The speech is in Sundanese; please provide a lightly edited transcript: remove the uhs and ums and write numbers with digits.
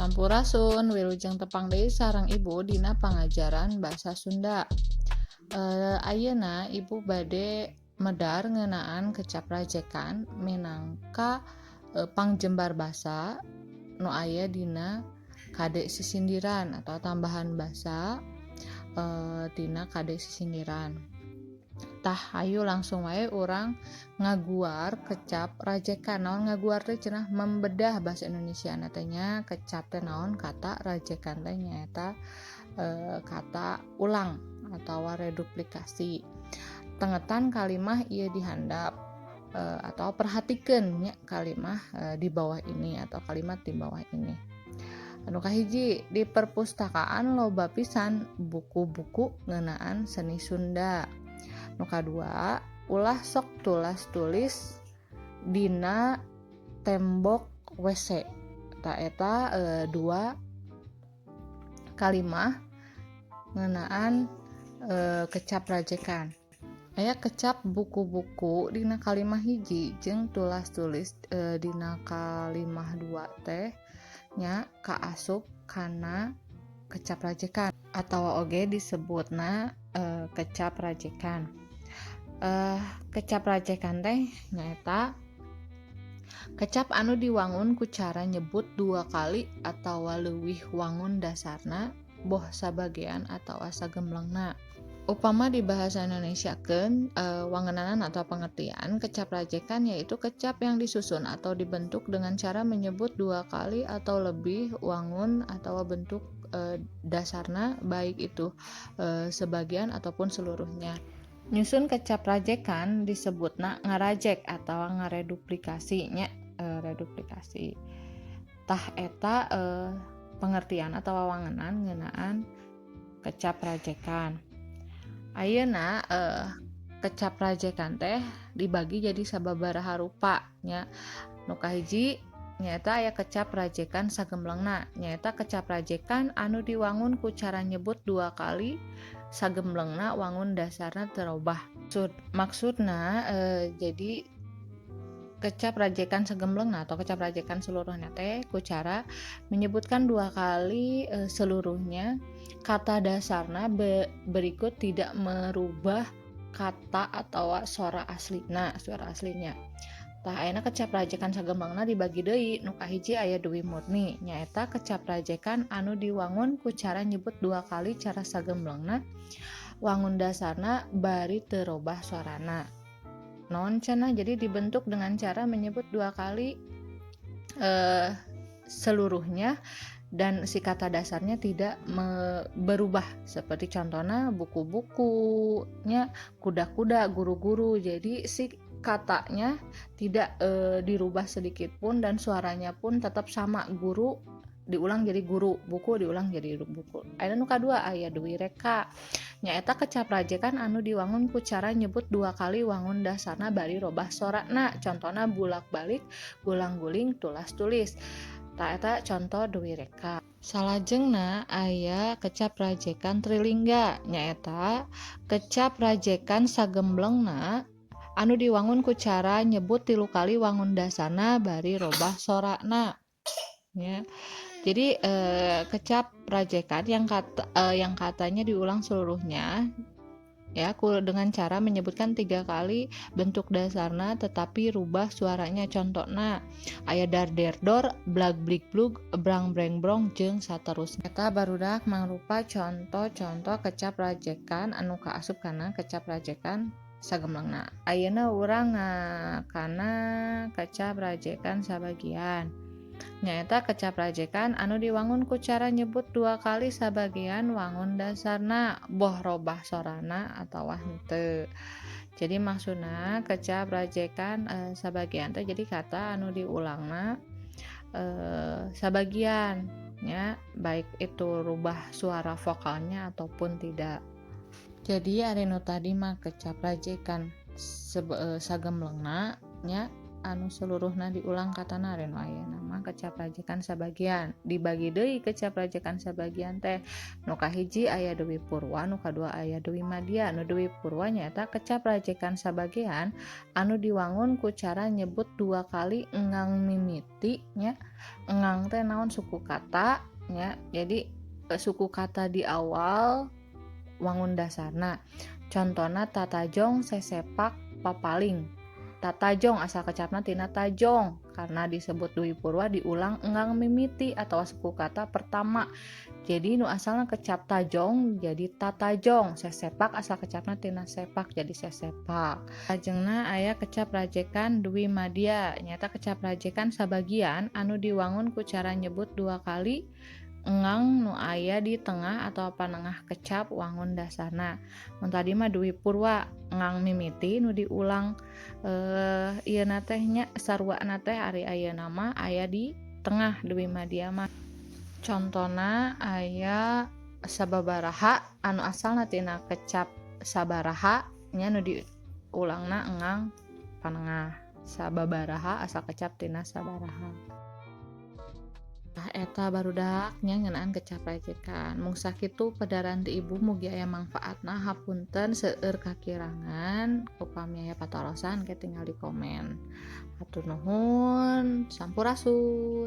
Sampurasun, wilujeng tepang deui sareng Ibu dina pangajaran basa Sunda. Ayeuna Ibu bade medar ngeunaan kecap rajekan minangka pangjembar basa nu aya dina kade sisindiran atau tambahan basa tina kade sisindiran. Tah, hayu langsung wae urang ngaguar kecap rajekan. Naon ngaguar teh cenah? Membedah bahasa Indonesia teh nya. Kecap teh naon? Kata. Rajekan teh nyaeta kata ulang atau reduplikasi. Tengetan kalimah ieu dihandap atau perhatikeun nya kalimah di bawah ini atau kalimat di bawah ini. Anu kahiji, di perpustakaan loba pisan buku-buku ngeunaan seni Sunda. Nu kadua, ulah sok tulas tulis dina tembok WC. Tah, eta dua kalimah ngeunaan kecap rajekan. Aya kecap buku-buku dina kalimah hiji jeung tulas tulis dina kalimah dua teh nya kaasup kana kecap rajekan atau oge disebutna kecap rajekan. Kecap rajekan teh nyaeta kecap anu diwangun ku cara nyebut dua kali atawa leuwih wangun dasarna, boh sabagean atawa sagemblengna. Upama di bahasa Indonesiakeun wangenanan atau pengertian kecap rajekan yaitu kecap yang disusun atau dibentuk dengan cara menyebut dua kali atau lebih wangun atau bentuk dasarna, baik itu sebagian ataupun seluruhnya. Nyusun kecap rajekan disebutna ngarajek atau ngareduplikasi nya, reduplikasi. Tah, eta pengertian atau wangenan ngeunaan kecap rajekan. Ayeuna kecap rajekan teh dibagi jadi sababaraha rupa nya. Nu kahiji nyaeta aya kecap rajekan sagemblengna, nyaeta kecap rajekan anu diwangun ku cara nyebut dua kali sagemblengna, wangun dasarna teu robah. Maksudna jadi kecap rajekan sagemblengna atau kecap rajekan seluruhnya teh ku cara menyebutkan dua kali seluruhnya kata dasarna berikut tidak merubah kata atau suara aslina, suara aslinya. Tah, ayeuna kecap rajekan sagemblengna dibagi deui. Nu kahiji aya deui murni, nyaeta kecap rajekan anu diwangun ku cara nyebut dua kali cara sagemblengna wangun dasarna bari teu robah suarana. Naon cenah? Jadi dibentuk dengan cara menyebut dua kali seluruhnya dan si kata dasarnya tidak berubah, seperti contohnya buku-bukunya, kuda-kuda, guru-guru. Jadi si katanya tidak dirubah sedikit pun dan suaranya pun tetap sama. Guru diulang jadi guru, buku diulang jadi buku. Ayeuna nu kadua aya deui reka, nyaeta kecap rajekan anu diwangun ku cara nyebut dua kali wangun dasarna bari robah sorana, contohna bulak-balik, gulang-guling, tulas tulis. Tah, eta contoh deui reka. Salajengna aya kecap rajekan trilingga, nyaeta kecap rajekan sagemblengna anu diwangun ku cara nyebut tilu kali wangun dasarna bari robah sorana ya. Jadi kecap rajekan yang katanya diulang seluruhnya ya dengan cara menyebutkan tiga kali bentuk dasarna tetapi rubah suaranya. Contohna aya dar der dor, blag blig blug, brang breng brong, jeung saterusna. Eta, barudak, mangrupa contoh-contoh kecap rajekan anu kaasup kana kecap rajekan sagemblengna. Ayeuna urang kana kecap rajekan sabagian, nyaeta kecap rajekan anu diwangun ku cara nyebut dua kali sabagian wangun dasarna, boh robah sorana atawa henteu. Jadi maksudna kecap rajekan sabagian teh jadi kata anu diulangna sabagian ya, baik itu rubah suara vokalnya ataupun tidak. Jadi ari nu tadi mah kecap rajekan sagemblengna nya. anu seluruhna diulang katana. Ari nu ayeuna mah kecap rajekan sabagian. Dibagi deui kecap rajekan sabagian teh, nu kahiji aya Dwi Purwa, nu kadua aya Dwi Madya. Nu Dwi Purwa nyaeta kecap rajekan sabagian anu diwangun ku cara nyebut dua kali engang mimiti nya. Engang teh naon? Suku kata nya. Jadi suku kata di awal wangun dasarna. Contohna tatajong, sesepak, papaling. Tatajong asal kecapna tina tajong, karena disebut Dwi Purwa diulang engang mimiti atau suku kata pertama. Jadi nu asalna kecap tajong jadi tatajong. Sesepak asal kecapna tina sepak jadi sesepak. Lajengna aya kecap rajekan Dwi Madya, nyaeta kecap rajekan sabagian anu diwangun ku cara nyebut dua kali engang nu aya di tengah atau panengah kecap wangun dasarna. Mun tadi mah Dwi Purwa engang mimiti nu diulang ieu teh nya, sarua teh. Ari ayeuna mah aya di tengah Dwi Madya mah. Contona aya sababaraha anu asalna tina kecap sabaraha nya, nu diulangna engang panengah. Sababaraha asal kecap tina sabaraha. Tah, eta barudak nya ngeunaan kecap rajekan. Mung sakitu pedaran ti ibu, mugi aya mangfaatna. Hapunten seueur kakirangan, upami aya patarosan ke tinggal di komen. Hatur nuhun, sampurasun.